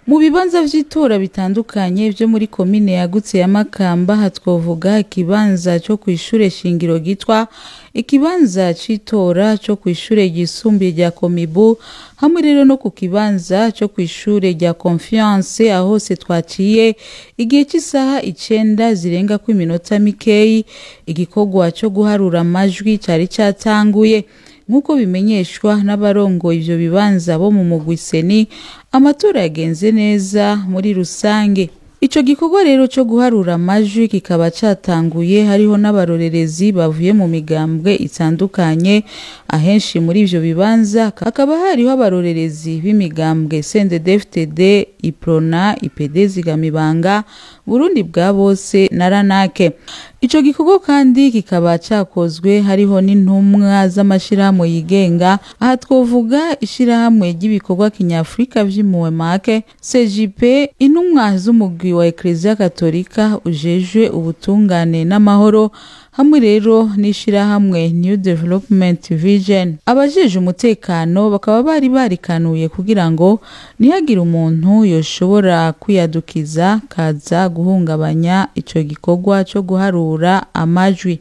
Mu bibanza vy'itora bitandukanye vyo muri komine yagutse ya Makamba, aha twovuga ikibanza co kw'ishure shingiro Gitwa, ikibanza c'itora co kw'ishure ryisumbuye rya Komibu, hamwe rero no ku kibanza co kw'ishure rya Confiance. Aho hose twaciye igihe c'isaha 9 zirengako iminota mikeyi, igikorwa co guharura amajwi cari catanguye. Nk'uko bimenyeshwa n'abarongoye ivyo bibanza bo mu mugwi CENI, amatora yagenze neza muri rusange. Ico gikorwa rero co guharura amajwi kikaba catanguye hariho n'abarorerezi bavuye mu migambwe itandukanye. Ahenshi muri ivyo bibanza hakaba hariho abarorerezi b'imigambwe CNDD-FDD, UPRONA, IPD Zigamibanga, Burundi bwa bose na Ranake. Ico gikorwa kandi kikaba cakozwe hariho n'intumwa z'amashirahamwe yigenga. Aha twovuga ishirahamwe ry'ibikorwa kinyafurika vy'impuhwe make CJP, intumwa z'umugwi wa Eklezia Katolika ujejwe ubutungane n'amahoro, hamwe rero n'ishirahamwe New Development Vision. Abajejwe umutekano bakaba bari barikanuye kugira ngo ntihagire umuntu yoshobora kwiyadukiza kaza guhungabanya ico gikorwa co guharura amajwi.